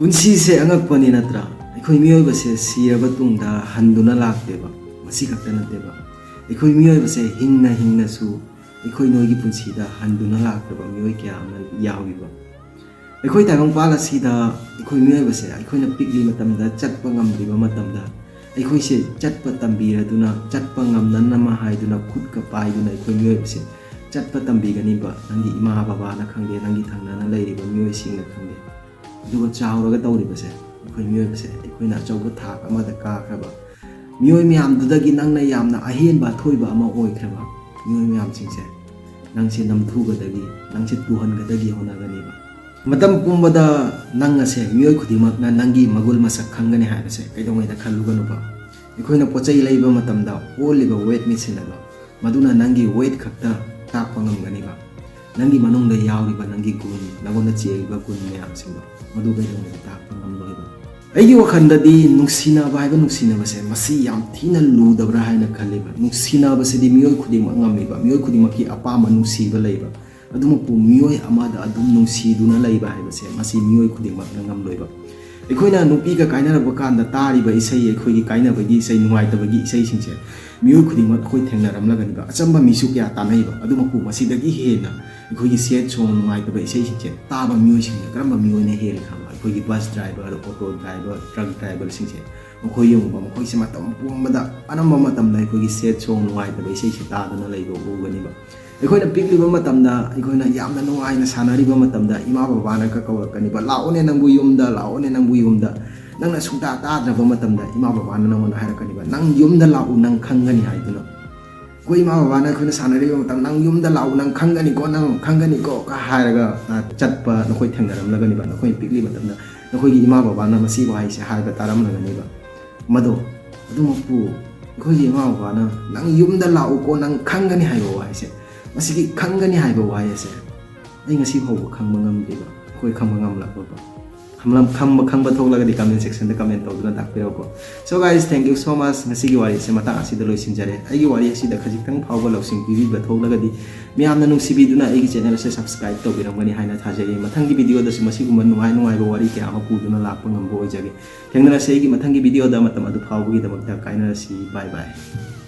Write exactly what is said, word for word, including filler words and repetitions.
ꯄꯨꯟꯁꯤꯁꯦ ꯑꯉꯛꯄꯅꯤ ꯅꯠꯇ꯭ꯔꯥ? ꯑꯩꯈꯣꯏ ꯃꯤꯑꯣꯏꯕꯁꯦ ꯁꯤꯔꯕ ꯇꯨꯡꯗ ꯍꯟꯗꯨꯅ ꯂꯥꯛꯇꯦꯕ꯫ ꯃꯁꯤ ꯈꯛꯇ ꯅꯠꯇꯦꯕ, ꯑꯩꯈꯣꯏ ꯃꯤꯑꯣꯏꯕꯁꯦ ꯍꯤꯡꯅ ꯍꯤꯡꯅꯁꯨ ꯑꯩꯈꯣꯏ ꯅꯣꯏꯒꯤ ꯄꯨꯟꯁꯤꯗ ꯍꯟꯗꯨꯅ ꯂꯥꯛꯇꯕ ꯃꯤꯑꯣꯏ ꯀꯌꯥ ꯑꯃ ꯌꯥꯎꯔꯤꯕ꯫ ꯑꯩꯈꯣꯏ ꯇꯥꯏꯕꯪꯄꯥꯜ ꯑꯁꯤꯗ ꯑꯩꯈꯣꯏ ꯃꯤꯑꯣꯏꯕꯁꯦ ꯑꯩꯈꯣꯏꯅ ꯄꯤꯛꯂꯤ ꯃꯇꯝꯗ ꯆꯠꯄ ꯉꯝꯗ꯭ꯔꯤꯕ ꯃꯇꯝꯗ, ꯑꯩꯈꯣꯏꯁꯦ ꯆꯠꯄ ꯇꯝꯕꯤꯔꯗꯨꯅ, ꯆꯠꯄ ꯉꯝꯅꯅꯕ ꯍꯥꯏꯗꯨꯅ ꯈꯨꯠꯀ ꯄꯥꯏꯗꯨꯅ ꯑꯩꯈꯣꯏ ꯃꯤꯑꯣꯏꯕꯁꯦ ꯆꯠꯄ ꯇꯝꯕꯤꯒꯅꯤꯕ꯫ ꯅꯪꯒꯤ ꯏꯃꯥ ꯕꯕꯥꯅ ꯈꯪꯗꯦ, ꯅꯪꯒꯤ ꯊꯪꯅꯅ ꯂꯩꯔꯤꯕ ꯃꯤꯑꯣꯏꯁꯤꯡꯅ ꯈꯪꯗꯦ꯫ ꯑꯗꯨꯒ ꯆꯥꯎꯔꯒ ꯇꯧꯔꯤꯕꯁꯦ, ꯑꯩꯈꯣꯏ ꯃꯤꯑꯣꯏꯕꯁꯦ ꯑꯩꯈꯣꯏꯅ ꯑꯆꯧꯕ ꯊꯥꯛ ꯑꯃꯗ ꯀꯥꯈ꯭ꯔꯕ ꯃꯤꯑꯣꯏ ꯃꯌꯥꯝꯗꯨꯗꯒꯤ ꯅꯪꯅ ꯌꯥꯝꯅ ꯑꯍꯦꯟꯕ ꯑꯊꯣꯏꯕ ꯑꯃ ꯑꯣꯏꯈ꯭ꯔꯕ ꯃꯤꯑꯣꯏ ꯃꯌꯥꯝꯁꯤꯡꯁꯦ, ꯅꯪꯁꯦ ꯅꯝꯊꯨꯒꯗꯒꯤ, ꯅꯪꯁꯦ ꯇꯨꯍꯟꯒꯗꯒꯤ ꯍꯣꯠꯅꯒꯅꯦꯕ꯫ ꯃꯇꯝ ꯄꯨꯝꯕꯗ ꯅꯪ ꯑꯁꯦ ꯃꯤꯑꯣꯏ ꯈꯨꯗꯤꯡꯃꯛꯅ ꯅꯪꯒꯤ ꯃꯒꯨꯟ ꯃꯁꯛ ꯈꯪꯒꯅꯤ ꯍꯥꯏꯕꯁꯦ ꯀꯩꯗꯧꯉꯩꯗ ꯈꯜꯂꯨꯒꯅꯨꯕ꯫ ꯑꯩꯈꯣꯏꯅ ꯄꯣꯠ ꯆꯩ ꯂꯩꯕ ꯃꯇꯝꯗ ꯑꯣꯜꯂꯤꯕ ꯋꯦꯠ ꯃꯦꯁꯤꯟ ꯑꯗꯣ, ꯃꯗꯨꯅ ꯅꯪꯒꯤ ꯋꯦꯠ ꯈꯛꯇ ꯇꯥꯛꯄ ꯉꯝꯒꯅꯤꯕ꯫ ꯅꯪꯒꯤ ꯃꯅꯨꯡꯗ ꯌꯥꯎꯔꯤꯕ ꯅꯪꯒꯤ ꯒꯨꯟ, ꯅꯪꯉꯣꯟꯗ ꯆꯦꯜꯂꯤꯕ ꯒꯨꯟ ꯃꯌꯥꯝꯁꯤꯡꯗꯣ, ꯃꯗꯨ ꯀꯩꯗꯧꯉꯩꯗ ꯇꯥꯛꯄ ꯉꯝꯂꯣꯏꯕ꯫ ꯑꯩꯒꯤ ꯋꯥꯈꯜꯗꯗꯤ ꯅꯨꯡꯁꯤꯅꯕ ꯍꯥꯏꯕ ꯅꯨꯡꯁꯤꯅꯕꯁꯦ, ꯃꯁꯤ ꯌꯥꯝ ꯊꯤꯅ ꯂꯨꯗꯕ꯭ꯔꯥ ꯍꯥꯏꯅ ꯈꯜꯂꯤꯕ꯫ ꯅꯨꯡꯁꯤꯅꯕꯁꯤꯗꯤ ꯃꯤꯑꯣꯏ ꯈꯨꯗꯤꯡꯃꯛ ꯉꯝꯃꯤꯕ, ꯃꯤꯑꯣꯏ ꯈꯨꯗꯤꯡꯃꯛꯀꯤ ꯑꯄꯥꯝꯕ ꯅꯨꯡꯁꯤꯕ ꯂꯩꯕ꯫ ꯑꯗꯨꯃꯛꯄꯨ ꯃꯤꯑꯣꯏ ꯑꯃꯗ ꯑꯗꯨꯝ ꯅꯨꯡꯁꯤꯗꯨꯅ ꯂꯩꯕ ꯍꯥꯏꯕꯁꯦ, ꯃꯁꯤ ꯃꯤꯑꯣꯏ ꯈꯨꯗꯤꯡꯃꯛꯅ ꯉꯝꯂꯣꯏꯕ꯫ ꯑꯩꯈꯣꯏꯅ ꯅꯨꯄꯤꯒ ꯀꯥꯏꯅꯔꯛꯄ ꯀꯥꯟꯗ ꯇꯥꯔꯤꯕ ꯏꯁꯩ, ꯑꯩꯈꯣꯏꯒꯤ ꯀꯥꯏꯅꯕꯒꯤ ꯏꯁꯩ, ꯅꯨꯡꯉꯥꯏꯇꯕꯒꯤ ꯏꯁꯩꯁꯤꯡꯁꯦ ꯃꯤꯑꯣꯏ ꯈꯨꯗꯤꯡꯃꯛ ꯑꯩꯈꯣꯏ ꯊꯦꯡꯅꯔꯝꯂꯒꯅꯤꯕ꯫ ꯑꯆꯝꯕ ꯃꯤꯁꯨ ꯀꯌꯥ ꯇꯥꯅꯩꯕ꯫ ꯑꯗꯨꯃꯛꯄꯨ ꯃꯁꯤꯗꯒꯤ ꯍꯦꯟꯅ ꯑꯩꯈꯣꯏꯒꯤ sad song, ꯅꯨꯡꯉꯥꯏꯇꯕ ꯏꯁꯩꯁꯤꯡꯁꯦ ꯇꯥꯕ ꯃꯤꯑꯣꯏꯁꯤꯡꯁꯦ ꯀꯔꯝꯕ ꯃꯤꯑꯣꯏꯅ ꯍꯦꯜꯂꯤ ꯈꯪꯕ꯭ꯔꯥ? ꯑꯩꯈꯣꯏꯒꯤ bus driver, auto driver, truck driverꯁꯤꯡꯁꯦ, ꯃꯈꯣꯏ ꯌꯦꯡꯉꯨꯕ, ꯃꯈꯣꯏꯁꯦ ꯃꯇꯝ ꯄꯨꯝꯕꯗ, ꯑꯅꯝꯕ ꯃꯇꯝꯗ ꯑꯩꯈꯣꯏꯒꯤ sad song, ꯅꯨꯡꯉꯥꯏꯇꯕ ꯏꯁꯩꯁꯦ ꯇꯥꯗꯨꯅ ꯂꯩꯕ ꯎꯒꯅꯤꯕ꯫ ꯑꯩꯈꯣꯏꯅ ꯄꯤꯛꯂꯤꯕ ꯃꯇꯝꯗ, ꯑꯩꯈꯣꯏꯅ ꯌꯥꯝꯅ ꯅꯨꯡꯉꯥꯏꯅ ꯁꯥꯟꯅꯔꯤꯕ ꯃꯇꯝꯗ, ꯏꯃꯥ ꯕꯕꯥꯅꯒ ꯀꯧꯔꯛꯀꯅꯤꯕ, "ꯂꯥꯛꯑꯣꯅꯦ ꯅꯪꯕꯨ ꯌꯨꯝꯗ, ꯂꯥꯛꯑꯣꯅꯦ ꯅꯪꯕꯨ ꯌꯨꯝꯗ"꯫ ꯅꯪꯅ ꯁꯨꯡꯇꯥ ꯇꯥꯗ꯭ꯔꯕ ꯃꯇꯝꯗ, ꯏꯃꯥ ꯕꯕꯥꯅ ꯅꯪꯉꯣꯟꯗ ꯍꯥꯏꯔꯛꯀꯅꯤꯕ, "ꯅꯪ ꯌꯨꯝꯗ ꯂꯥꯛꯎ, ꯅꯪ ꯈꯪꯒꯅꯤ" ꯍꯥꯏꯗꯨꯅ꯫ ꯑꯩꯈꯣꯏ ꯏꯃꯥ ꯕꯕꯥꯅ ꯑꯩꯈꯣꯏꯅ ꯁꯥꯟꯅꯔꯤꯕ ꯃꯇꯝꯗ, "ꯅꯪ ꯌꯨꯝꯗ ꯂꯥꯛꯎ, ꯅꯪ ꯈꯪꯒꯅꯤꯀꯣ, ꯅꯪ ꯈꯪꯒꯅꯤꯀꯣ" ꯀ ꯍꯥꯏꯔꯒ, ꯑ, ꯆꯠꯄ ꯅꯈꯣꯏ ꯊꯦꯡꯅꯔꯝꯂꯒꯅꯤꯕ꯫ ꯅꯈꯣꯏ ꯄꯤꯛꯂꯤ ꯃꯇꯝꯗ ꯅꯈꯣꯏꯒꯤ ꯏꯃꯥ ꯕꯕꯥꯅ ꯃꯁꯤ ꯋꯥꯍꯩꯁꯦ ꯍꯥꯏꯕ ꯇꯥꯔꯝꯂꯒꯅꯤꯕ꯫ ꯃꯗꯣ ꯑꯗꯨꯃꯛꯄꯨ ꯑꯩꯈꯣꯏꯒꯤ ꯏꯃꯥ ꯕꯕꯥꯅ "ꯅꯪ ꯌꯨꯝꯗ ꯂꯥꯛꯎꯀꯣ, ꯅꯪ ꯈꯪꯒꯅꯤ" ꯍꯥꯏꯕ ꯋꯥꯍꯩꯁꯦ, ꯃꯁꯤꯒꯤ "ꯈꯪꯒꯅꯤ" ꯍꯥꯏꯕ ꯋꯥꯍꯩ ꯑꯁꯦ ꯑꯩ ꯉꯁꯤ ꯐꯥꯎꯕ ꯈꯪꯕ ꯉꯝꯗ꯭ꯔꯤꯕ, ꯑꯩꯈꯣꯏ ꯈꯪꯕ ꯉꯝꯂꯛꯄꯕ꯫ ꯈꯪꯕ ꯈꯪꯕ ꯊꯣꯛꯂꯒꯗꯤ comment sectionꯗ comment ꯇꯧꯗꯨꯅ ꯇꯥꯛꯄꯤꯔꯛꯎꯀꯣ꯫ So guys, thank you so much. ꯉꯁꯤꯒꯤ ꯋꯥꯔꯤꯁꯦ ꯃꯇꯥꯡ ꯑꯁꯤꯗ ꯂꯣꯏꯁꯤꯟꯖꯔꯦ꯫ ꯑꯩꯒꯤ ꯋꯥꯔꯤ ꯑꯁꯤꯗ ꯈꯖꯤꯛꯇꯪ ꯐꯥꯎꯕ ꯂꯧꯁꯤꯡ ꯄꯤꯕꯤꯕ ꯊꯣꯛꯂꯒꯗꯤ, ꯃꯤꯌꯥꯝꯅ ꯅꯨꯡꯁꯤꯕꯤꯗꯨꯅ ꯑꯩꯒꯤ channel ꯑꯁꯦ subscribe ꯇꯧꯕꯤꯔꯝꯒꯅꯤ ꯍꯥꯏꯅ ꯊꯥꯖꯩ꯫ ꯃꯊꯪꯒꯤ videoꯗꯁꯨ ꯃꯁꯤꯒꯨꯝꯕ ꯅꯨꯡꯉꯥꯏ ꯅꯨꯡꯉꯥꯏꯕ ꯋꯥꯔꯤ ꯀꯌꯥ ꯑꯃ ꯄꯨꯗꯨꯅ ꯂꯥꯛꯄ ꯉꯝꯕ ꯑꯣꯏꯖꯒꯦ꯫ ꯊꯦꯡꯅꯔꯁꯦ ꯑꯩꯒꯤ ꯃꯊꯪꯒꯤ videoꯗ꯫ ꯃꯇꯝ ꯑꯗꯨ ꯐꯥꯎꯕꯒꯤꯗꯃꯛꯇ ꯀꯥꯏꯅꯔꯁꯤ꯫ Bye bye꯫